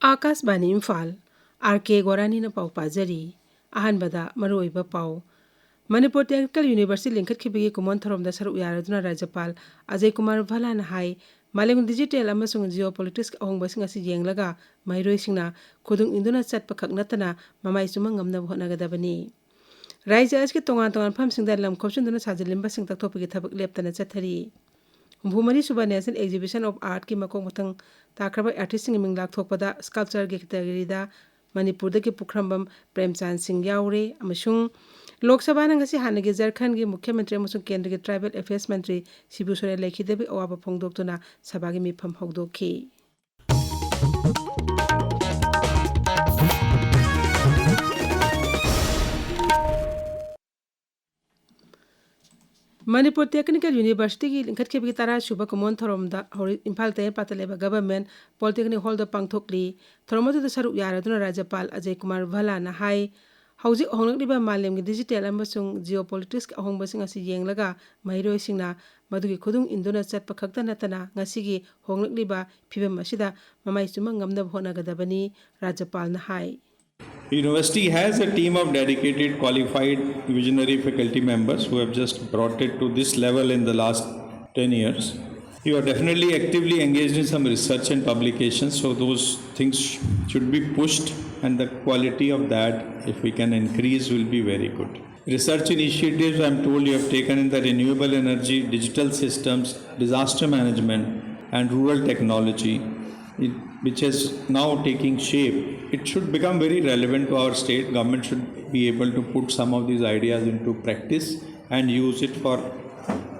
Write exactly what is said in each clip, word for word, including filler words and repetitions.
ꯑꯥꯀꯥꯁꯕꯥꯅꯤ Imphal, R ꯀꯦ ꯒꯣꯔꯥꯅꯤꯅ ꯄꯥꯎ ꯄꯥꯖꯔꯤ꯫ ꯑꯍꯥꯟꯕꯗ ꯃꯔꯨꯑꯣꯏꯕ ꯄꯥꯎ꯫ ꯃꯅꯤꯄꯨꯔ ꯇꯦꯛꯅꯤꯀꯦꯜ ꯌꯨꯅꯤꯚꯔꯁꯤꯇꯤ ꯂꯤꯡꯈꯠꯈꯤꯕꯒꯤ ꯀꯨꯝꯑꯣꯟ ꯊꯧꯔꯝꯗ ꯁꯔꯨꯛ ꯌꯥꯔꯗꯨꯅ ꯔꯥꯖ꯭ꯌꯄꯥꯜ ꯑꯖꯌ ꯀꯨꯃꯥꯔ ꯚꯜꯂꯥꯅ ꯍꯥꯏ, ꯃꯥꯂꯦꯝꯒꯤ ꯗꯤꯖꯤꯇꯦꯜ ꯑꯃꯁꯨꯡ ꯖꯤꯑꯣ ꯄꯣꯂꯤꯇꯤꯛꯁꯀꯤ ꯑꯍꯣꯡꯕꯁꯤꯡ ꯑꯁꯤ ꯌꯦꯡꯂꯒ ꯃꯍꯩꯔꯣꯏꯁꯤꯡꯅ ꯈꯨꯗꯨꯡ ꯏꯟꯗꯨꯅ ꯆꯠꯄ ꯈꯛ ꯅꯠꯇꯅ ꯃꯃꯥꯏ ꯆꯨꯝꯕ ꯉꯝꯅꯕ ꯍꯣꯠꯅꯒꯗꯕꯅꯤ꯫ ꯔꯥꯖ꯭ꯌ ꯑꯁꯤꯒꯤ ꯇꯣꯉꯥꯟ ꯇꯣꯉꯥꯟꯕ ꯃꯐꯝꯁꯤꯡꯗ ꯂꯝ ꯈꯣꯞꯆꯤꯟꯗꯨꯅ ꯁꯥꯖꯤꯜꯂꯝꯕꯁꯤꯡ ꯇꯛꯊꯣꯛꯄꯒꯤ ꯊꯕꯛ ꯂꯦꯞꯇꯅ ꯆꯠꯊꯔꯤ꯫ ꯍꯨꯝꯐꯨ ꯃꯔꯤ ꯁꯨꯕ National Exhibition of Artꯀꯤ ꯃꯀꯣꯛ ꯃꯊꯪ ꯇꯥꯈ꯭ꯔꯕ ꯑꯥꯔꯇꯤꯁꯁꯤꯡꯒꯤ ꯃꯤꯡ ꯂꯥꯎꯊꯣꯛꯄꯗ sculptureꯒꯤ categoryꯗ ꯃꯅꯤꯄꯨꯔꯗꯒꯤ ꯄꯨꯈ꯭ꯔꯝꯕꯝ ꯄ꯭ꯔꯦꯝꯆꯥꯟ ꯁꯤꯡ ꯌꯥꯎꯔꯦ ꯑꯃꯁꯨꯡ ꯂꯣꯛ ꯁꯚꯥꯅ ꯉꯁꯤ ꯍꯥꯟꯅꯒꯤ ꯖꯔꯈꯟꯒꯤ ꯃꯨꯈ꯭ꯌ ꯃꯟꯇ꯭ꯔꯤ ꯑꯃꯁꯨꯡ ꯀꯦꯟꯗ꯭ꯔꯒꯤ tribal affairs ꯃꯟꯇ꯭ꯔꯤ ꯁꯤꯕꯨ ꯁꯣꯔꯦꯟ ꯂꯩꯈꯤꯗꯕꯒꯤ ꯑꯋꯥꯕ ꯐꯣꯡꯗꯣꯛꯇꯨꯅ ꯁꯚꯥꯒꯤ ꯃꯤꯐꯝ ꯍꯧꯗꯣꯛꯈꯤ꯫ ꯃꯅꯤꯄꯨꯔ ꯇꯦꯛꯅꯤꯀꯦꯜ ꯌꯨꯅꯤꯚꯔꯁꯤꯇꯤꯒꯤ ꯂꯤꯡꯈꯠꯈꯤꯕꯒꯤ ꯇꯔꯥ ꯁꯨꯕ ꯀꯨꯝꯑꯣꯟ ꯊꯧꯔꯝꯗ ꯍꯧꯔꯤ ꯏꯝꯐꯥꯜ ꯇꯩꯔꯄꯥꯠꯇ ꯂꯩꯕ Government Polytechnic Hallꯗ ꯄꯥꯡꯊꯣꯛꯂꯤ꯫ ꯊꯧꯔꯝ ꯑꯗꯨꯗ ꯁꯔꯨꯛ ꯌꯥꯔꯗꯨꯅ ꯔꯥꯖ꯭ꯌꯄꯥꯜ ꯑꯖꯌ ꯀꯨꯃꯥꯔ ꯚꯜꯂꯥꯅ ꯍꯥꯏ, ꯍꯧꯖꯤꯛ ꯍꯣꯡꯂꯛꯂꯤꯕ ꯃꯥꯂꯦꯝꯒꯤ ꯗꯤꯖꯤꯇꯦꯜ ꯑꯃꯁꯨꯡ ꯖꯤꯑꯣ ꯄꯣꯂꯤꯇꯤꯛꯁꯀꯤ ꯑꯍꯣꯡꯕꯁꯤꯡ ꯑꯁꯤ ꯌꯦꯡꯂꯒ ꯃꯍꯩꯔꯣꯏꯁꯤꯡꯅ ꯃꯗꯨꯒꯤ ꯈꯨꯗꯨꯡ ꯏꯟꯗꯨꯅ ꯆꯠꯄ ꯈꯛꯇ ꯅꯠꯇꯅ ꯉꯁꯤꯒꯤ ꯍꯣꯡꯂꯛꯂꯤꯕ ꯐꯤꯕꯝ ꯑꯁꯤꯗ ꯃꯃꯥꯏ ꯆꯨꯝꯕ ꯉꯝꯅꯕ ꯍꯣꯠꯅꯒꯗꯕꯅꯤ, ꯔꯥꯖ꯭ꯌꯄꯥꯜꯅ ꯍꯥꯏ꯫ The university has a team of dedicated, qualified, visionary faculty members who have just brought it to this level in the last ten years. You are definitely actively engaged in some research and publications, so those things should be pushed, and the quality of that, if we can increase, will be very good. Research initiatives, I'm told, you have taken in the renewable energy, digital systems, disaster management, and rural technology, it, which is now taking shape. It should become very relevant to our state. Government should be able to put some of these ideas into practice and use it for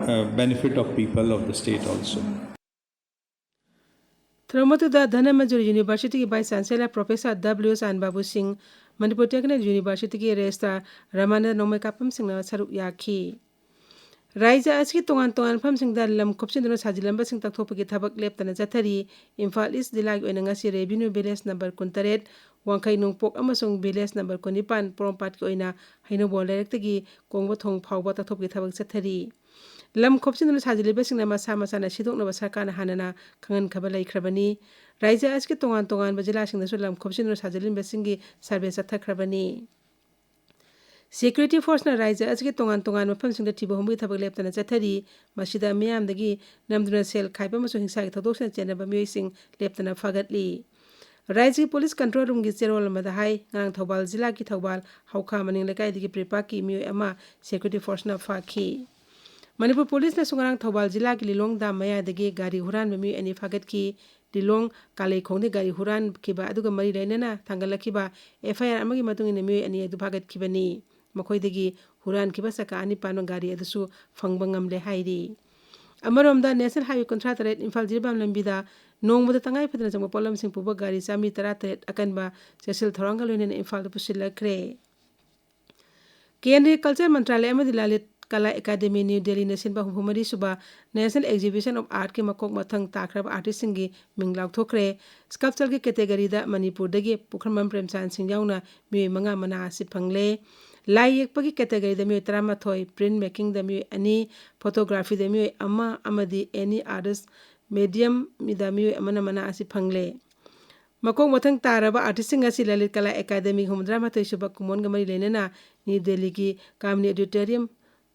uh, benefit of people of the state also. ꯊꯧꯔꯝ ꯑꯗꯨꯗ ꯙꯅꯃꯟꯖꯨꯔꯤ ꯌꯨꯅꯤꯚꯔꯁꯤꯇꯤꯒꯤ Vice Chancellor Professor W ꯆꯥꯟꯕꯥꯕꯨ ꯁꯤꯡ, Manipur technical ꯌꯨꯅꯤꯚꯔꯁꯤꯇꯤꯒꯤ Registrar ꯔꯃꯥꯅꯟꯗ ꯅꯣꯡꯃꯩꯀꯥꯄꯝꯁꯤꯡꯅ ꯁꯔꯨꯛ ꯌꯥꯈꯤ꯫ ꯔꯥꯖ꯭ꯌ ꯑꯁꯤꯒꯤ ꯇꯣꯉꯥꯟ ꯇꯣꯉꯥꯟꯕ ꯃꯐꯝꯁꯤꯡꯗ ꯂꯝ ꯈꯣꯞꯆꯤꯟꯗꯨꯅ ꯁꯥꯖꯤꯜꯂꯝꯕꯁꯤꯡ ꯇꯛꯊꯣꯛꯄꯒꯤ ꯊꯕꯛ ꯂꯦꯞꯇꯅ ꯆꯠꯊꯔꯤ꯫ ꯏꯝꯐꯥꯜ ꯏꯁ ꯖꯤꯂꯥꯒꯤ ꯑꯣꯏꯅ ꯉꯁꯤ Revenue Village number ꯀꯨꯟꯇꯔꯦꯠ, ꯋꯥꯡꯈꯩ ꯅꯣꯡꯄꯣꯛ ꯑꯃꯁꯨꯡ Village number ꯀꯨꯟꯅꯤꯄꯥꯟ ꯄꯣꯔꯣꯝꯄꯥꯠꯀꯤ ꯑꯣꯏꯅ ꯍꯩꯅꯧꯕꯣꯜ ꯂꯩꯔꯛꯇꯒꯤ ꯀꯣꯡꯕ ꯊꯣꯡ ꯐꯥꯎꯕ ꯇꯛꯊꯣꯛꯄꯒꯤ ꯊꯕꯛ ꯆꯠꯊꯔꯤ꯫ ꯂꯝ ꯈꯣꯞꯆꯤꯟꯗꯨꯅ ꯁꯥꯖꯤꯜꯂꯤꯕꯁꯤꯡꯅ ꯃꯁꯥ ꯃꯁꯥꯅ ꯁꯤꯗꯣꯛꯅꯕ ꯁꯔꯀꯥꯔꯅ ꯍꯥꯟꯅꯅ ꯈꯪꯍꯟꯈꯕ ꯂꯩꯈ꯭ꯔꯕꯅꯤ꯫ ꯔꯥꯖ꯭ꯌ ꯑꯁꯤꯒꯤ ꯇꯣꯉꯥꯟ ꯇꯣꯉꯥꯟꯕ ꯖꯤꯂꯥꯁꯤꯡꯗꯁꯨ ꯂꯝ ꯈꯣꯞꯆꯤꯟꯗꯨꯅ ꯁꯥꯖꯤꯜꯂꯤꯕꯁꯤꯡꯒꯤ ꯁꯔꯚꯦ ꯆꯠꯊꯈ꯭ꯔꯕꯅꯤ꯫ ꯁꯦꯀ꯭ꯌꯨꯔꯤꯇꯤ ꯐꯣꯔꯁꯅ ꯔꯥꯖ꯭ꯌ ꯑꯁꯤꯒꯤ ꯇꯣꯉꯥꯟ ꯇꯣꯉꯥꯟꯕ ꯃꯐꯝꯁꯤꯡꯗ ꯊꯤꯕ ꯍꯨꯝꯕꯒꯤ ꯊꯕꯛ ꯂꯦꯞꯇꯅ ꯆꯠꯊꯔꯤ꯫ ꯃꯁꯤꯗ ꯃꯤꯌꯥꯝꯗꯒꯤ ꯅꯝꯗꯨꯅ ꯁꯦꯜ ꯈꯥꯏꯕ ꯑꯃꯁꯨꯡ ꯍꯤꯡꯁꯥꯒꯤ ꯊꯧꯗꯣꯛꯁꯤꯡꯗ ꯆꯦꯟꯅꯕ ꯃꯤꯑꯣꯏꯁꯤꯡ ꯂꯦꯞꯇꯅ ꯐꯥꯒꯠꯂꯤ꯫ ꯔꯥꯖ꯭ꯌꯒꯤ ꯄꯨꯂꯤꯁ ꯀꯟꯇ꯭ꯔꯣꯜ ꯔꯨꯝꯒꯤ ꯆꯦꯔꯣꯜ ꯑꯃꯗ ꯍꯥꯏ, ꯉꯔꯥꯡ ꯊꯧꯕꯥꯜ ꯖꯤꯂꯥꯒꯤ ꯊꯧꯕꯥꯜ ꯍꯧꯈꯥ ꯃꯅꯤꯡ ꯂꯩꯀꯥꯏꯗꯒꯤ ꯄ꯭ꯔꯤꯄꯥꯛꯀꯤ ꯃꯤꯑꯣꯏ ꯑꯃ ꯁꯦꯀ꯭ꯌꯨꯔꯤꯇꯤ ꯐꯣꯔꯁꯅ ꯐꯥꯈꯤ꯫ ꯃꯅꯤꯄꯨꯔ ꯄꯨꯂꯤꯁꯅꯁꯨ ꯉꯔꯥꯡ ꯊꯧꯕꯥꯜ ꯖꯤꯂꯥꯒꯤ ꯂꯤꯂꯣꯡ ꯗꯥꯝ ꯃꯌꯥꯗꯒꯤ ꯒꯥꯔꯤ ꯍꯨꯔꯥꯟꯕ ꯃꯤꯑꯣꯏ ꯑꯅꯤ ꯐꯥꯒꯠꯈꯤ꯫ ꯂꯤꯂꯣꯡ ꯀꯥꯂꯩꯈꯣꯡꯗ ꯒꯥꯔꯤ ꯍꯨꯔꯥꯟꯈꯤꯕ ꯑꯗꯨꯒ ꯃꯔꯤ ꯂꯩꯅꯅ ꯊꯥꯡꯒꯠꯂꯛꯈꯤꯕ ꯑꯦꯐ ꯑꯥꯏ ꯑꯥꯔ ꯑꯃꯒꯤ ꯃꯇꯨꯡ ꯏꯟꯅ ꯃꯤꯑꯣꯏ ꯑꯅꯤ ꯑꯗꯨ ꯐꯥꯒꯠꯈꯤꯕꯅꯤ꯫ ꯃꯈꯣꯏꯗꯒꯤ ꯍꯨꯔꯥꯟꯈꯤꯕ ꯆꯀꯥ ꯑꯅꯤ ꯄꯥꯟꯕ ꯒꯥꯔꯤ ꯑꯗꯨꯁꯨ ꯐꯪꯕ ꯉꯝꯂꯦ ꯍꯥꯏꯔꯤ꯫ ꯑꯃꯔꯣꯝꯗ, ꯅꯦꯁꯅꯦꯜ ꯍꯥꯏꯋꯦ ꯀꯨꯟꯊ꯭ꯔꯥ ꯇꯔꯦꯠ ꯏꯝꯐꯥꯜ ꯖꯤꯔꯤꯕꯥꯝ ꯂꯝꯕꯤꯗ ꯅꯣꯡꯃꯗ ꯇꯉꯥꯏ ꯐꯗꯅ ꯆꯪꯕ ꯄꯣꯠꯂꯝꯁꯤꯡ ꯄꯨꯕ ꯒꯥꯔꯤ ꯆꯥꯝꯃꯔꯤ ꯇꯔꯥꯇꯔꯦꯠ ꯑꯀꯟꯕ ꯆꯦꯟꯁꯤꯜ ꯊꯧꯔꯥꯡꯒ ꯂꯣꯏꯅꯅ ꯏꯝꯐꯥꯜꯗ ꯄꯨꯁꯤꯜꯂꯛꯈ꯭ꯔꯦ꯫ ꯀꯦꯟꯗ꯭ꯔꯤꯌ ꯀꯜꯆꯔ ꯃꯟꯇ꯭ꯔꯥꯂꯌ ꯑꯃꯗꯤ ꯂꯂꯤꯠ ꯀꯂꯥ ꯑꯦꯀꯥꯗꯦꯃꯤ ꯅ꯭ꯌꯨ ꯗꯦꯜꯂꯤꯅ ꯁꯤꯟꯕ ꯍꯨꯝꯐꯨ ꯃꯔꯤ ꯁꯨꯕ National Exhibition of Artꯀꯤ ꯃꯀꯣꯛ ꯃꯊꯪ ꯇꯥꯈ꯭ꯔꯕ ꯑꯥꯔꯇꯤꯁꯁꯤꯡꯒꯤ ꯃꯤꯡ ꯂꯥꯎꯊꯣꯛꯈ꯭ꯔꯦ꯫ ꯁ꯭ꯀꯜꯞꯆꯔꯒꯤ ꯀꯦꯇꯦꯒꯔꯤꯗ ꯃꯅꯤꯄꯨꯔꯗꯒꯤ ꯄꯨꯈ꯭ꯔꯝꯕꯝ ꯄ꯭ꯔꯦꯝꯆꯥꯟ ꯁꯤꯡ ꯌꯥꯎꯅ ꯃꯤꯑꯣꯏ ꯃꯉꯥ ꯃꯅꯥ ꯑꯁꯤ ꯐꯪꯂꯦ꯫ ꯂꯥꯏ ꯌꯦꯛꯄꯒꯤ ꯀꯦꯇꯦꯒꯔꯤꯗ ꯃꯤꯑꯣꯏ ꯇꯔꯥꯃꯥꯊꯣꯏ, ꯄ꯭ꯔꯤꯟꯠ ꯃꯦꯀꯤꯡꯗ ꯃꯤꯑꯣꯏ ꯑꯅꯤ, ꯐꯣꯇꯣꯒ꯭ꯔꯥꯐꯤꯗ ꯃꯤꯑꯣꯏ ꯑꯃ ꯑꯃꯗꯤ ꯑꯦꯅꯤ ꯑꯥꯔꯠꯁ ꯃꯦꯗꯤꯌꯝꯗ ꯃꯤꯑꯣꯏ ꯑꯃꯅ ꯃꯅꯥ ꯑꯁꯤ ꯐꯪꯂꯦ꯫ ꯃꯀꯣꯛ ꯃꯊꯪ ꯇꯥꯔꯕ ꯑꯥꯔꯇꯤꯁꯁꯤꯡ ꯑꯁꯤ ꯂꯂꯤꯠ ꯀꯂꯥ ꯑꯦꯀꯥꯗꯦꯃꯤꯒꯤ ꯍꯨꯝꯐꯨꯇꯔꯥ ꯃꯥꯊꯣꯏ ꯁꯨꯕ ꯀꯨꯝꯑꯣꯟꯒ ꯃꯔꯤ ꯂꯩꯅꯅ ꯅ꯭ꯌꯨ ꯗꯦꯜꯂꯤꯒꯤ ꯀꯥꯃꯤꯅꯤ ꯑꯣꯗꯤꯇꯣꯔꯤꯌꯝ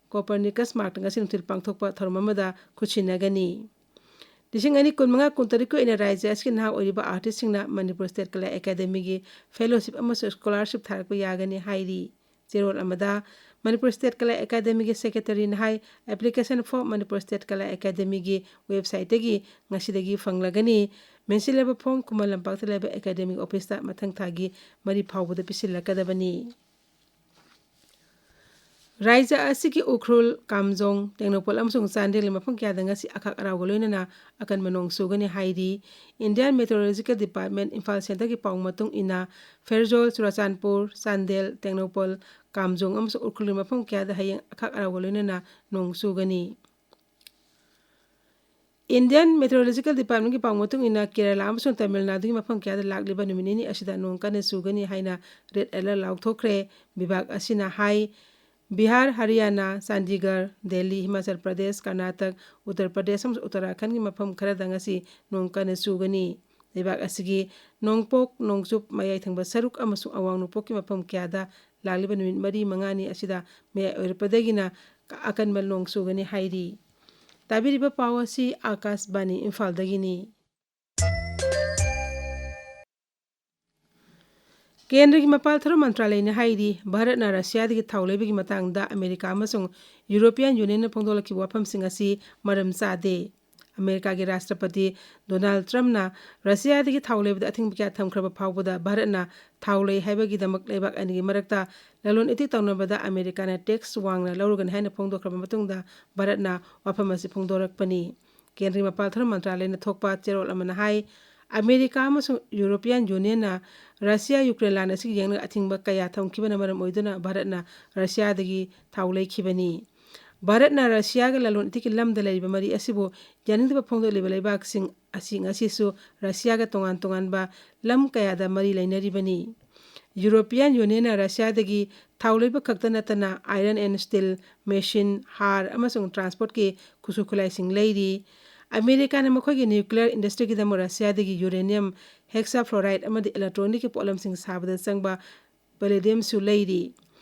ꯀꯣꯄꯔꯅꯤꯀꯁ ꯃꯥꯔꯛꯇ ꯉꯁꯤ ꯅꯨꯡꯊꯤꯜ ꯄꯥꯡꯊꯣꯛꯄ ꯊꯧꯔꯝ ꯑꯃꯗ ꯈꯨꯠꯁꯤꯟꯅꯒꯅꯤ꯫ ꯂꯤꯁꯤꯡ ꯑꯅꯤ ꯀꯨꯟꯃꯉꯥ ꯀꯨꯟꯇꯔꯨꯛꯀꯤ ꯑꯣꯏꯅ ꯔꯥꯖ꯭ꯌ ꯑꯁꯤꯒꯤ ꯅꯍꯥ ꯑꯣꯏꯔꯤꯕ ꯑꯥꯔꯇꯤꯁꯁꯤꯡꯅ ꯃꯅꯤꯄꯨꯔ ꯁ꯭ꯇꯦꯠ ꯀꯂꯥ ꯑꯦꯀꯥꯗꯦꯃꯤꯒꯤ ꯐꯦꯂꯣꯁꯤꯞ ꯑꯃꯁꯨꯡ ꯁ꯭ꯀꯣꯂꯥꯔꯁꯤꯞ ꯊꯥꯔꯛꯄ ꯌꯥꯒꯅꯤ ꯍꯥꯏꯔꯤ꯫ ꯆꯦꯔꯣꯜ ꯑꯃꯗ ꯃꯅꯤꯄꯨꯔ ꯁ꯭ꯇꯦꯠ ꯀꯂꯥ ꯑꯦꯀꯥꯗꯦꯃꯤꯒꯤ ꯁꯦꯀ꯭ꯔꯦꯇꯔꯤꯅ ꯍꯥꯏ, application form ꯃꯅꯤꯄꯨꯔ ꯁ꯭ꯇꯦꯠ ꯀꯂꯥ ꯑꯦꯀꯥꯗꯦꯃꯤꯒꯤ ꯋꯦꯕꯁꯥꯏꯠꯇꯒꯤ ꯉꯁꯤꯗꯒꯤ ꯐꯪꯂꯒꯅꯤ꯫ ꯃꯦꯟꯁꯤꯜꯂꯕ ꯐꯣꯔꯝ ꯈꯨꯃꯟ ꯂꯝꯄꯥꯛꯇ ꯂꯩꯕ ꯑꯦꯀꯥꯗꯦꯃꯤꯛ ꯑꯣꯐꯤꯁꯇ ꯃꯊꯪ ꯊꯥꯒꯤ ꯃꯔꯤ ꯐꯥꯎꯕꯗ ꯄꯤꯁꯤꯜꯂꯛꯀꯗꯕꯅꯤ꯫ ꯔꯥꯖ꯭ꯌ ꯑꯁꯤꯒꯤ ꯎꯈ꯭ꯔꯨꯜ, ꯀꯥꯝꯖꯣꯡ, ꯇꯦꯡꯅꯧꯄꯜ ꯑꯃꯁꯨꯡ ꯆꯥꯟꯗꯦꯜꯒꯤ ꯃꯐꯝ ꯀꯌꯥꯗ ꯉꯁꯤ ꯑꯈꯥꯛ ꯑꯔꯥꯎꯒ ꯂꯣꯏꯅꯅ ꯑꯀꯟꯕ ꯅꯣꯡ ꯆꯨꯒꯅꯤ ꯍꯥꯏꯔꯤ꯫ Indian Meteorological Department ꯏꯝꯐꯥꯜ ꯁꯦꯟꯇꯔꯒꯤ ꯄꯥꯎ ꯃꯇꯨꯡ ꯏꯟꯅ, ꯐꯦꯔꯖꯣꯜ, ꯆꯨꯔꯆꯥꯟꯄꯨꯔ, ꯆꯥꯟꯗꯦꯜ, ꯇꯦꯡꯅꯧꯄꯜ, ꯀꯥꯝꯖꯣꯡ ꯑꯃꯁꯨꯡ ꯎꯈ꯭ꯔꯨꯜꯒꯤ ꯃꯐꯝ ꯀꯌꯥꯗ ꯍꯌꯦꯡ ꯑꯈꯥꯛ ꯑꯔꯥꯎꯒ ꯂꯣꯏꯅꯅ ꯅꯣꯡ ꯆꯨꯒꯅꯤ꯫ Indian Meteorological Departmentꯀꯤ ꯄꯥꯎ ꯃꯇꯨꯡ ꯏꯟꯅ, ꯀꯦꯔꯂꯥ ꯑꯃꯁꯨꯡ ꯇꯥꯃꯤꯜ ꯅꯥꯗꯨꯒꯤ ꯃꯐꯝ ꯀꯌꯥꯗ ꯂꯥꯛꯂꯤꯕ ꯅꯨꯃꯤꯠ ꯅꯤꯅꯤ ꯑꯁꯤꯗ ꯅꯣꯡ ꯀꯟꯅ ꯆꯨꯒꯅꯤ ꯍꯥꯏꯅ red alert ꯂꯥꯎꯊꯣꯛꯈ꯭ꯔꯦ꯫ ꯚꯤꯚꯥꯒ ꯑꯁꯤꯅ ꯍꯥꯏ, ꯕꯤꯍꯥꯔ, ꯍꯔꯤꯌꯥꯅꯥ, ꯆꯥꯟꯗꯤꯒꯔ, ꯗꯦꯜꯂꯤ, ꯍꯤꯃꯥꯆꯜ ꯄ꯭ꯔꯗꯦꯁ, ꯀꯔꯅꯥꯇꯛ, ꯎꯠꯇꯔ ꯄ꯭ꯔꯗꯦꯁ ꯑꯃꯁꯨꯡ ꯎꯠꯇꯔꯥꯈꯟꯒꯤ ꯃꯐꯝ ꯈꯔꯗ ꯉꯁꯤ ꯅꯣꯡ ꯀꯟꯅ ꯆꯨꯒꯅꯤ꯫ ꯂꯩꯕꯥꯛ ꯑꯁꯤꯒꯤ ꯅꯣꯡꯄꯣꯛ ꯅꯣꯡꯆꯨꯞ ꯃꯌꯥꯏ ꯊꯪꯕ ꯁꯔꯨꯛ ꯑꯃꯁꯨꯡ ꯑꯋꯥꯡ ꯅꯣꯡꯄꯣꯛꯀꯤ ꯃꯐꯝ ꯀꯌꯥꯗ ꯂꯥꯛꯂꯤꯕ ꯅꯨꯃꯤꯠ ꯃꯔꯤ ꯃꯉꯥꯅꯤ ꯑꯁꯤꯗ ꯃꯌꯥꯏ ꯑꯣꯏꯔꯛꯄꯗꯒꯤꯅ ꯑꯀꯟꯕ ꯅꯣꯡ ꯆꯨꯒꯅꯤ ꯍꯥꯏꯔꯤ꯫ ꯇꯥꯕꯤꯔꯤꯕ ꯄꯥꯎ ꯑꯁꯤ ꯑꯥꯀꯥꯁꯕꯥꯅꯤ ꯏꯝꯐꯥꯜꯗꯒꯤꯅꯤ꯫ ꯀꯦꯟꯗ꯭ꯔꯒꯤ ꯃꯄꯥꯜ ꯊꯧꯔꯝ ꯃꯟꯇ꯭ꯔꯥꯂꯌꯅ ꯍꯥꯏꯔꯤ, ꯚꯥꯔꯠꯅ ꯔꯁꯤꯌꯥꯗꯒꯤ ꯊꯥꯎ ꯂꯩꯕꯒꯤ ꯃꯇꯥꯡꯗ ꯑꯃꯦꯔꯤꯀꯥ ꯑꯃꯁꯨꯡ ꯌꯨꯔꯣꯄꯤꯌꯥꯟ ꯌꯨꯅꯤꯌꯟꯅ ꯐꯣꯡꯗꯣꯛꯂꯛꯈꯤꯕ ꯋꯥꯐꯝꯁꯤꯡ ꯑꯁꯤ ꯃꯔꯝ ꯆꯥꯗꯦ꯫ ꯑꯃꯦꯔꯤꯀꯥꯒꯤ ꯔꯥꯁꯇ꯭ꯔꯄꯇꯤ ꯗꯣꯅꯥꯜꯗ ꯇ꯭ꯔꯝꯞꯅ ꯔꯁꯤꯌꯥꯗꯒꯤ ꯊꯥꯎ ꯂꯩꯕꯗ ꯑꯊꯤꯡꯕ ꯀꯌꯥ ꯊꯝꯈ꯭ꯔꯕ ꯐꯥꯎꯕꯗ ꯚꯥꯔꯠꯅ ꯊꯥꯎ ꯂꯩ ꯍꯥꯏꯕꯒꯤꯗꯃꯛ ꯂꯩꯕꯥꯛ ꯑꯅꯤꯒꯤ ꯃꯔꯛꯇ ꯂꯂꯣꯟ ꯏꯇꯤꯛ ꯇꯧꯅꯕꯗ ꯑꯃꯦꯔꯤꯀꯥꯅ ꯇꯦꯛꯁ ꯋꯥꯡꯅ ꯂꯧꯔꯒꯅꯤ ꯍꯥꯏꯅ ꯐꯣꯡꯗꯣꯛꯈ꯭ꯔꯕ ꯃꯇꯨꯡꯗ ꯚꯥꯔꯠꯅ ꯋꯥꯐꯝ ꯑꯁꯤ ꯐꯣꯡꯗꯣꯔꯛꯄꯅꯤ꯫ ꯀꯦꯟꯗ꯭ꯔꯒꯤ ꯃꯄꯥꯜ ꯊꯧꯔꯝ ꯃꯟꯇ꯭ꯔꯥꯂꯌꯅ ꯊꯣꯛꯄ ꯆꯦꯔꯣꯜ ꯑꯃꯅ ꯍꯥꯏ, ꯑꯃꯦꯔꯤꯀꯥ ꯑꯃꯁꯨꯡ ꯌꯨꯔꯣꯄꯤꯌꯥꯟ ꯌꯨꯅꯤꯌꯟꯅ ꯔꯁꯤꯌꯥ ꯌꯨꯀ꯭ꯔꯦꯟ ꯂꯥꯟ ꯑꯁꯤꯒꯤ ꯌꯦꯡꯂꯒ ꯑꯊꯤꯡꯕ ꯀꯌꯥ ꯊꯝꯈꯤꯕꯅ ꯃꯔꯝ ꯑꯣꯏꯗꯨꯅ ꯚꯥꯔꯠꯅ ꯔꯁꯤꯌꯥꯗꯒꯤ ꯊꯥꯎ ꯂꯩꯈꯤꯕꯅꯤ꯫ ꯚꯥꯔꯠꯅ ꯔꯁꯤꯌꯥꯒ ꯂꯂꯣꯟ ꯏꯇꯤꯛꯀꯤ ꯂꯝꯗ ꯂꯩꯔꯤꯕ ꯃꯔꯤ ꯑꯁꯤꯕꯨ ꯌꯥꯅꯤꯡꯗꯕ ꯐꯣꯡꯗꯣꯛꯂꯤꯕ ꯂꯩꯕꯥꯛꯁꯤꯡ ꯑꯁꯤ ꯉꯁꯤꯁꯨ ꯔꯁꯤꯌꯥꯒ ꯇꯣꯉꯥꯟ ꯇꯣꯉꯥꯟꯕ ꯂꯝ ꯀꯌꯥꯗ ꯃꯔꯤ ꯂꯩꯅꯔꯤꯕꯅꯤ꯫ ꯌꯨꯔꯣꯄꯤꯌꯥꯟ ꯌꯨꯅꯤꯌꯟꯅ ꯔꯁꯤꯌꯥꯗꯒꯤ ꯊꯥꯎ ꯂꯩꯕ ꯈꯛꯇ ꯅꯠꯇꯅ iron and steel, machine, ꯍꯥꯔ ꯑꯃꯁꯨꯡ ꯇ꯭ꯔꯥꯟꯁꯄꯣꯔꯠꯀꯤ ꯈꯨꯠꯁꯨ ꯈꯨꯠꯂꯥꯏꯁꯤꯡ ꯂꯩꯔꯤ꯫ ꯑꯃꯦꯔꯤꯀꯥꯅ ꯃꯈꯣꯏꯒꯤ ꯅ꯭ꯌꯨꯀ꯭ꯂꯤꯌꯔ ꯏꯟꯗꯁꯇ꯭ꯔꯤꯒꯤꯗꯃꯛ ꯔꯁꯤꯌꯥꯗꯒꯤ ꯌꯨꯔꯦꯅꯤꯌꯝ, ꯍꯦꯛꯁꯥꯐ꯭ꯂꯣꯔꯥꯏꯗ ꯑꯃꯗꯤ ꯏꯂꯦꯛꯇ꯭ꯔꯣꯅꯤꯛꯀꯤ ꯄꯣꯠꯂꯝꯁꯤꯡ ꯁꯥꯕꯗ ꯆꯪꯕ ꯄꯦꯂꯦꯗꯤꯌꯝꯁꯨ ꯂꯩꯔꯤ꯫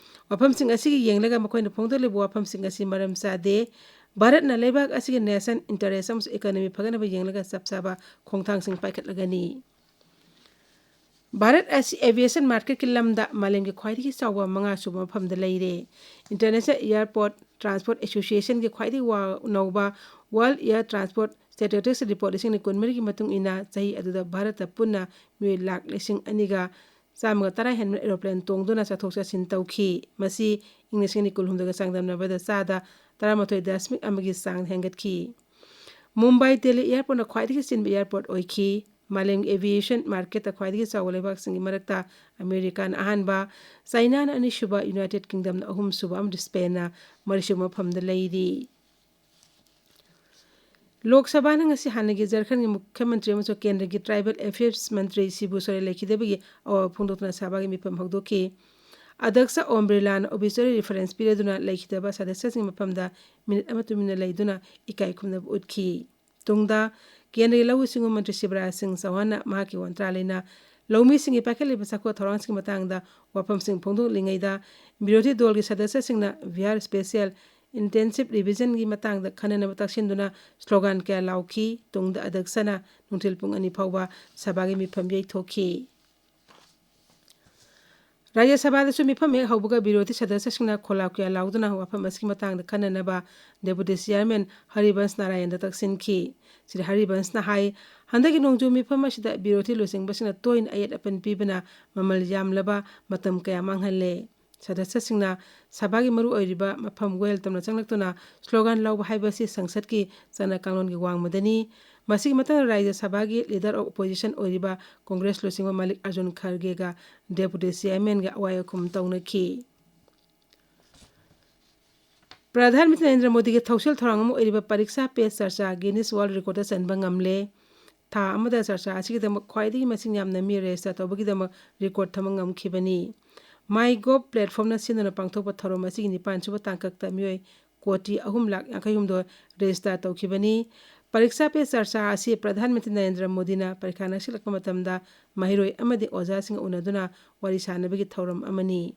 ꯋꯥꯐꯝꯁꯤꯡ ꯑꯁꯤꯒꯤ ꯌꯦꯡꯂꯒ ꯃꯈꯣꯏꯅ ꯐꯣꯡꯗꯣꯛꯂꯤꯕ ꯋꯥꯐꯝꯁꯤꯡ ꯑꯁꯤ ꯃꯔꯝ ꯆꯥꯗꯦ꯫ ꯚꯥꯔꯠꯅ ꯂꯩꯕꯥꯛ ꯑꯁꯤꯒꯤ ꯅꯦꯁꯅꯦꯜ ꯏꯟꯇꯔꯦꯁ ꯑꯃꯁꯨꯡ ꯏꯀꯣꯅꯣꯃꯤ ꯐꯒꯠꯅꯕ ꯌꯦꯡꯂꯒ ꯆꯞ ꯆꯥꯕ ꯈꯣꯡꯊꯥꯡꯁꯤꯡ ꯄꯥꯏꯈꯠꯂꯒꯅꯤ꯫ ꯚꯥꯔꯠ ꯑꯁꯤ ꯑꯦꯚꯤꯌꯦꯁꯟ ꯃꯥꯔꯀꯦꯠꯀꯤ ꯂꯝꯗ ꯃꯥꯂꯦꯝꯒꯤ ꯈ꯭ꯋꯥꯏꯗꯒꯤ ꯆꯥꯎꯕ ꯃꯉꯥ ꯁꯨꯕ ꯃꯐꯝꯗ ꯂꯩꯔꯦ꯫ ꯏꯟꯇꯔꯅꯦꯁꯅꯦꯜ ꯑꯦꯌꯔꯄꯣꯔꯠ ꯇ꯭ꯔꯥꯟꯁꯄꯣꯔꯠ ꯑꯦꯁꯣꯁꯤꯌꯦꯁꯟꯒꯤ ꯈ꯭ꯋꯥꯏꯗꯒꯤ ꯋꯥ-, ꯅꯧꯕ world air transport statistics report ꯂꯤꯁꯤꯡ ꯑꯅꯤ ꯀꯨꯟꯃꯔꯤꯒꯤ ꯃꯇꯨꯡ ꯏꯟꯅ, ꯆꯍꯤ ꯑꯗꯨꯗ ꯚꯥꯔꯠꯇ ꯄꯨꯟꯅ ꯃꯤꯑꯣꯏ ꯂꯥꯈ ꯂꯤꯁꯤꯡ ꯑꯅꯤꯒ ꯆꯥꯝꯃꯒ ꯇꯔꯥ ꯍꯦꯟꯕ ꯑꯦꯔꯣꯄ꯭ꯂꯦꯟ ꯇꯣꯡꯗꯨꯅ ꯆꯠꯊꯣꯛ ꯆꯠꯁꯤꯟ ꯇꯧꯈꯤ꯫ ꯃꯁꯤ ꯏꯪ ꯂꯤꯁꯤꯡ ꯑꯅꯤ ꯀꯨꯟꯍꯨꯝꯗꯣꯏꯒ ꯆꯥꯡꯗꯝꯅꯕꯗ ꯆꯥꯗ ꯇꯔꯥꯃꯥꯊꯣꯏ ꯗꯁꯃꯤꯛ ꯑꯃꯒꯤ ꯆꯥꯡ ꯍꯦꯟꯒꯠꯈꯤ꯫ ꯃꯨꯝꯕꯥꯏ ꯗꯦꯜꯂꯤ ꯑꯦꯌꯔꯄꯣꯔꯠꯅ ꯈ꯭ꯋꯥꯏꯗꯒꯤ ꯆꯤꯟꯕ ꯑꯦꯌꯔꯄꯣꯔꯠ ꯑꯣꯏꯈꯤ꯫ ꯃꯥꯂꯦꯝꯒꯤ ꯑꯦꯚꯤꯌꯦꯁꯟ ꯃꯥꯔꯀꯦꯠꯇ ꯈ꯭ꯋꯥꯏꯗꯒꯤ ꯆꯥꯎꯕ ꯂꯩꯕꯥꯛꯁꯤꯡꯒꯤ ꯃꯔꯛꯇ ꯑꯃꯦꯔꯤꯀꯥꯅ ꯑꯍꯥꯟꯕ, ꯆꯥꯏꯅꯥꯅ ꯑꯅꯤꯁꯨꯕ, ꯌꯨꯅꯥꯏꯇꯦꯗ ꯀꯤꯡꯗꯝꯅ ꯑꯍꯨꯝꯁꯨꯕ ꯑꯃꯗꯤ ꯁ꯭ꯄꯦꯟꯅ ꯃꯔꯤꯁꯨꯕ ꯃꯐꯝꯗ ꯂꯩꯔꯤ꯫ ꯂꯣꯛ ꯁꯚꯥꯅ ꯉꯁꯤ ꯍꯥꯟꯅꯒꯤ ꯖꯔꯈꯟꯒꯤ ꯃꯨꯈ꯭ꯌ ꯃꯟꯇ꯭ꯔꯤ ꯑꯃꯁꯨꯡ ꯀꯦꯟꯗ꯭ꯔꯒꯤ ꯇ꯭ꯔꯥꯏꯕꯦꯜ ꯑꯦꯐꯤꯌꯔꯁ ꯃꯟꯇ꯭ꯔꯤ ꯁꯤꯕꯨ ꯁꯣꯔꯦꯟ ꯂꯩꯈꯤꯗꯕꯒꯤ ꯑꯋꯥꯕ ꯐꯣꯡꯗꯣꯛꯇꯨꯅ ꯁꯚꯥꯒꯤ ꯃꯤꯐꯝ ꯍꯧꯗꯣꯛꯈꯤ꯫ ꯑꯗꯛꯁ ꯑꯣꯝ ꯕꯤꯔꯂꯥꯅ ꯑꯣꯕꯤꯆꯔꯤ ꯔꯤꯐꯔꯦꯟꯁ ꯄꯤꯔꯗꯨꯅ ꯂꯩꯈꯤꯗꯕ ꯁꯗꯁ꯭ꯌꯁꯤꯡꯒꯤ ꯃꯐꯝꯗ ꯃꯤꯅꯤꯠ ꯑꯃ ꯇꯨꯃꯤꯟꯅ ꯂꯩꯗꯨꯅ ꯏꯀꯥꯏ ꯈꯨꯝꯅꯕ ꯎꯠꯈꯤ꯫ ꯇꯨꯡꯗ ꯀꯦꯟꯗ꯭ꯔꯒꯤ ꯂꯧꯎ ꯁꯤꯡꯎ ꯃꯟꯇ꯭ꯔꯤ ꯁꯤꯕꯔꯥꯖ ꯁꯤꯡ ꯆꯧꯍꯥꯟꯅ ꯃꯍꯥꯛꯀꯤ ꯋꯥꯟꯇ꯭ꯔꯥ ꯂꯩꯅ ꯂꯧꯃꯤꯁꯤꯡꯒꯤ ꯄꯥꯏꯈꯠꯂꯤꯕ ꯆꯥꯎꯈꯠ ꯊꯧꯔꯥꯡꯁꯤꯡꯒꯤ ꯃꯇꯥꯡꯗ ꯋꯥꯐꯝꯁꯤꯡ ꯐꯣꯡꯗꯣꯛꯂꯤꯉꯩꯗ ꯕꯤꯔꯣꯙꯤ ꯗꯣꯜꯒꯤ ꯁꯗꯁ꯭ꯌꯁꯤꯡꯅ ꯕꯤꯍꯥꯔ ꯁ꯭ꯄꯦꯁꯤꯌꯦꯜ ꯏꯟꯇꯦꯟꯁꯤꯞ ꯔꯤꯚꯤꯖꯟꯒꯤ ꯃꯇꯥꯡꯗ ꯈꯟꯅꯅꯕ ꯇꯛꯁꯤꯟꯗꯨꯅ ꯁ꯭ꯂꯣꯒꯥꯟ ꯀꯌꯥ ꯂꯥꯎꯈꯤ꯫ ꯇꯨꯡꯗ ꯑꯗꯛꯁꯅ ꯅꯨꯡꯊꯤꯜ ꯄꯨꯡ ꯑꯅꯤ ꯐꯥꯎꯕ ꯁꯚꯥꯒꯤ ꯃꯤꯐꯝ ꯌꯩꯊꯣꯛꯈꯤ꯫ ꯔꯥꯖ꯭ꯌ ꯁꯚꯥꯗꯁꯨ ꯃꯤꯐꯝ ꯍꯦꯛ ꯍꯧꯕꯒ ꯕꯤꯔꯣꯙꯤ ꯁꯗꯁ꯭ꯌꯁꯤꯡꯅ ꯈꯣꯜꯂꯥꯎ ꯀꯌꯥ ꯂꯥꯎꯗꯨꯅ ꯋꯥꯐꯝ ꯑꯁꯤꯒꯤ ꯃꯇꯥꯡꯗ ꯈꯟꯅꯅꯕ ꯗꯦꯄꯨꯇꯤ ꯆꯤꯌꯥꯔꯃꯦꯟ ꯍꯔꯤꯕꯟꯁ ꯅꯥꯔꯥꯌꯟꯗ ꯇꯛꯁꯤꯟꯈꯤ꯫ ꯁ꯭ꯔꯤ ꯍꯔꯤꯕꯟꯁꯅ ꯍꯥꯏ, ꯍꯟꯗꯛꯀꯤ ꯅꯣꯡꯖꯨ ꯃꯤꯐꯝ ꯑꯁꯤꯗ ꯕꯤꯔꯣꯙꯤ ꯂꯨꯆꯤꯡꯕꯁꯤꯡꯅ ꯇꯣꯏꯅ ꯑꯌꯦꯠ ꯑꯄꯟ ꯄꯤꯕꯅ ꯃꯃꯜ ꯌꯥꯝꯂꯕ ꯃꯇꯝ ꯀꯌꯥ ꯃꯥꯡꯍꯜꯂꯦ꯫ ꯁꯗꯁ꯭ꯌꯁꯤꯡꯅ ꯁꯚꯥꯒꯤ ꯃꯔꯨꯑꯣꯏꯔꯤꯕ ꯃꯐꯝ ꯋꯦꯜ ꯇꯝꯅ ꯆꯪꯂꯛꯇꯨꯅ ꯁ꯭ꯂꯣꯒꯥꯟ ꯂꯧꯕ ꯍꯥꯏꯕꯁꯤ ꯁꯪꯁꯠꯀꯤ ꯆꯠꯅ ꯀꯥꯡꯂꯣꯟꯒꯤ ꯋꯥꯡꯃꯗꯅꯤ꯫ ꯃꯁꯤꯒꯤ ꯃꯊꯪꯗ ꯔꯥꯖ꯭ꯌ ꯁꯚꯥꯒꯤ ꯂꯤꯗꯔ ꯑꯣꯐ ꯑꯣꯄꯣꯖꯤꯁꯟ ꯑꯣꯏꯔꯤꯕ ꯀꯣꯡꯒ꯭ꯔꯦꯁ ꯂꯨꯆꯤꯡꯕ ꯃꯜꯂꯤꯛ ꯑꯔꯖꯨꯟ ꯈꯔꯒꯦꯒ ꯗꯦꯄꯨꯇꯤ ꯆꯤꯌꯥꯔꯃꯦꯟꯒ ꯑꯋꯥꯏ ꯑꯈꯨꯝ ꯇꯧꯅꯈꯤ꯫ ꯄ꯭ꯔꯙꯥꯟ ꯃꯟꯇ꯭ꯔꯤ ꯅꯔꯦꯟꯗ꯭ꯔ ꯃꯣꯗꯤꯒꯤ ꯊꯧꯁꯤꯜ ꯊꯧꯔꯥꯡ ꯑꯃ ꯑꯣꯏꯔꯤꯕ ꯄꯔꯤꯛꯁꯥ ꯄꯦ ꯆꯔꯆꯥ ꯒꯤꯅꯤꯁ ꯋꯥꯔꯜꯗ ꯔꯦꯀꯣꯔꯗꯇ ꯆꯟꯕ ꯉꯝꯂꯦ꯫ ꯊꯥ ꯑꯃꯗ ꯆꯔꯆꯥ ꯑꯁꯤꯒꯤꯗꯃꯛ ꯈ꯭ꯋꯥꯏꯗꯒꯤ ꯃꯁꯤꯡ ꯌꯥꯝꯅ ꯃꯤ ꯔꯦꯖꯤꯁꯇꯔ ꯇꯧꯕꯒꯤꯗꯃꯛ ꯔꯦꯀꯣꯔꯗ ꯊꯝꯕ ꯉꯝꯈꯤꯕꯅꯤ꯫ ꯃꯥꯏ ꯒꯣꯚ ꯄ꯭ꯂꯦꯠꯐꯣꯝꯅ ꯁꯤꯟꯗꯨꯅ ꯄꯥꯡꯊꯣꯛꯄ ꯊꯧꯔꯝ ꯑꯁꯤꯒꯤ ꯅꯤꯄꯥꯟ ꯁꯨꯕ ꯇꯥꯡꯀꯛꯇ ꯃꯤꯑꯣꯏ ꯀꯣꯇꯤ ꯑꯍꯨꯝ ꯂꯥꯛ ꯌꯥꯡꯈꯩ ꯍꯨꯝꯗꯣꯏ ꯔꯦꯖꯤꯁꯇꯔ ꯇꯧꯈꯤꯕꯅꯤ꯫ ꯄꯔꯤꯛꯁꯥ ꯄꯦ ꯆꯔꯆꯥ ꯑꯁꯤ ꯄ꯭ꯔꯙꯥꯟ ꯃꯟꯇ꯭ꯔꯤ ꯅꯔꯦꯟꯗ꯭ꯔ ꯃꯣꯗꯤꯅ ꯄꯔꯤꯈꯥ ꯅꯛꯁꯤꯜꯂꯛꯄ ꯃꯇꯝꯗ ꯃꯍꯩꯔꯣꯏ ꯑꯃꯗꯤ ꯑꯣꯖꯥꯁꯤꯡꯒ ꯎꯅꯗꯨꯅ ꯋꯥꯔꯤ ꯁꯥꯅꯕꯒꯤ ꯊꯧꯔꯝ ꯑꯃꯅꯤ꯫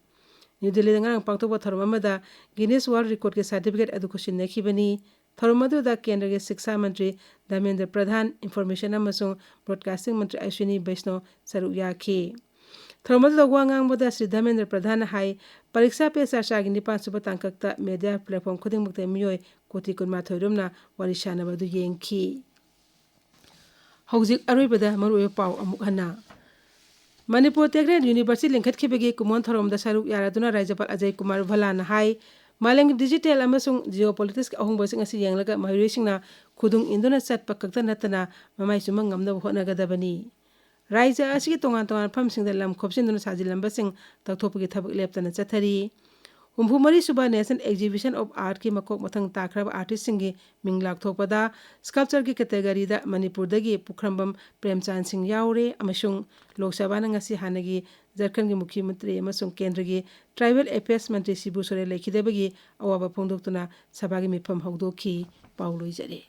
ꯅ꯭ꯌꯨ ꯗꯤꯜꯂꯤꯗ ꯉꯔꯥꯡ ꯄꯥꯡꯊꯣꯛꯄ ꯊꯧꯔꯝ ꯑꯃꯗ ꯒꯤꯅꯤꯁ ꯋꯥꯔꯜꯗ ꯔꯦꯀꯣꯔꯗꯀꯤ ꯁꯥꯔꯇꯤꯐꯤꯀꯦꯠ ꯑꯗꯨ ꯈꯨꯠꯁꯤꯟꯅꯈꯤꯕꯅꯤ꯫ ꯊꯧꯔꯝ ꯑꯗꯨꯗ ꯀꯦꯟꯗ꯭ꯔꯒꯤ ꯁꯤꯛꯁꯥ ꯃꯟꯇ꯭ꯔꯤ ꯙꯔꯃꯦꯟꯗ꯭ꯔ ꯄ꯭ꯔꯙꯥꯟ, ꯏꯟꯐꯣꯔꯃꯦꯁꯟ ꯑꯃꯁꯨꯡ ꯕ꯭ꯔꯣꯗꯀꯥꯁꯇꯤꯡ ꯃꯟꯇ꯭ꯔꯤ ꯑꯁ꯭ꯋꯤꯅꯤ ꯕꯩꯁꯅꯣ ꯁꯔꯨꯛ ꯌꯥꯈꯤ꯫ ꯊꯧꯔꯝ ꯑꯗꯨꯗ ꯋꯥ ꯉꯥꯡꯕꯗ ꯁ꯭ꯔꯤ ꯙꯔꯃꯦꯟꯗ꯭ꯔ ꯄ꯭ꯔꯙꯥꯟꯅ ꯍꯥꯏ, ꯄꯔꯤꯛꯁꯥ ꯄꯦ ꯆꯔꯆꯥꯒꯤ ꯅꯤꯄꯥꯟ ꯁꯨꯕ ꯇꯥꯡꯀꯛꯇ ꯃꯦꯗꯤꯌꯥ ꯄ꯭ꯂꯦꯠꯐꯣꯝ ꯈꯨꯗꯤꯡꯃꯛꯇ ꯃꯤꯑꯣꯏ ꯀꯣꯇꯤ ꯀꯨꯟꯃꯥꯊꯣꯏ ꯔꯣꯝꯅ ꯋꯥꯔꯤ ꯁꯥꯅꯕ ꯑꯗꯨ ꯌꯦꯡꯈꯤ꯫ ꯍꯧꯖꯤꯛ ꯑꯔꯣꯏꯕꯗ ꯃꯔꯨꯑꯣꯏꯕ ꯄꯥꯎ ꯑꯃꯨꯛ ꯍꯟꯅ꯫ ꯃꯅꯤꯄꯨꯔ ꯇꯦꯛꯅꯦꯜ ꯌꯨꯅꯤꯚꯔꯁꯤꯇꯤ ꯂꯤꯡꯈꯠꯈꯤꯕꯒꯤ ꯀꯨꯝꯑꯣꯟ ꯊꯧꯔꯝꯗ ꯁꯔꯨꯛ ꯌꯥꯔꯗꯨꯅ ꯔꯥꯖ꯭ꯌꯄꯥꯜ ꯑꯖꯌ ꯀꯨꯃꯥꯔ ꯚꯜꯂꯥꯅ ꯍꯥꯏ, ꯃꯥꯂꯦꯝꯒꯤ ꯗꯤꯖꯤꯇꯦꯜ ꯑꯃꯁꯨꯡ ꯖꯤꯑꯣꯄꯣꯂꯤꯇꯤꯛꯁꯀꯤ ꯑꯍꯣꯡꯕꯁꯤꯡ ꯑꯁꯤ ꯌꯦꯡꯂꯒ ꯃꯍꯩꯔꯣꯏꯁꯤꯡꯅ ꯈꯨꯗꯨꯡ ꯏꯟꯗꯨꯅ ꯆꯠꯄ ꯈꯛꯇ ꯅꯠꯇꯅ ꯃꯃꯥꯏ ꯆꯨꯝꯕ ꯉꯝꯅꯕ ꯍꯣꯠꯅꯒꯗꯕꯅꯤ꯫ ꯔꯥꯖ꯭ꯌ ꯑꯁꯤꯒꯤ ꯇꯣꯉꯥꯟ ꯇꯣꯉꯥꯟꯕ ꯃꯐꯝꯁꯤꯡꯗ ꯂꯝ ꯈꯣꯞꯆꯤꯟꯗꯨꯅ ꯁꯥꯖꯤꯜꯂꯝꯕꯁꯤꯡ ꯇꯧꯊꯣꯛꯄꯒꯤ ꯊꯕꯛ ꯂꯦꯞꯇꯅ ꯆꯠꯊꯔꯤ꯫ ꯍꯨꯝꯐꯨ ꯃꯔꯤ ꯁꯨꯕ National Exhibition of Artꯀꯤ ꯃꯀꯣꯛ ꯃꯊꯪ ꯇꯥꯈ꯭ꯔꯕ ꯑꯥꯔꯇꯤꯁꯁꯤꯡꯒꯤ ꯃꯤꯡ ꯂꯥꯎꯊꯣꯛꯄꯗ sculptureꯒꯤ categoryꯗ ꯃꯅꯤꯄꯨꯔꯗꯒꯤ ꯄꯨꯈ꯭ꯔꯝꯕꯝ ꯄ꯭ꯔꯦꯝꯆꯥꯟ ꯁꯤꯡ ꯌꯥꯎꯔꯦ ꯑꯃꯁꯨꯡ ꯂꯣꯛ ꯁꯚꯥꯅ ꯉꯁꯤ ꯍꯥꯟꯅꯒꯤ ꯖꯔꯈꯟꯒꯤ ꯃꯨꯈ꯭ꯌ ꯃꯟꯇ꯭ꯔꯤ ꯑꯃꯁꯨꯡ ꯀꯦꯟꯗ꯭ꯔꯒꯤ ꯇ꯭ꯔꯥꯏꯕꯦꯜ ꯑꯦꯐꯤꯌꯔꯁ ꯃꯟꯇ꯭ꯔꯤ ꯁꯤꯕꯨ ꯁꯣꯔꯦꯟ ꯂꯩꯈꯤꯗꯕꯒꯤ ꯑꯋꯥꯕ ꯐꯣꯡꯗꯣꯛꯇꯨꯅ ꯁꯚꯥꯒꯤ ꯃꯤꯐꯝ ꯍꯧꯗꯣꯛꯈꯤ꯫ ꯄꯥꯎ ꯂꯣꯏꯖꯔꯦ꯫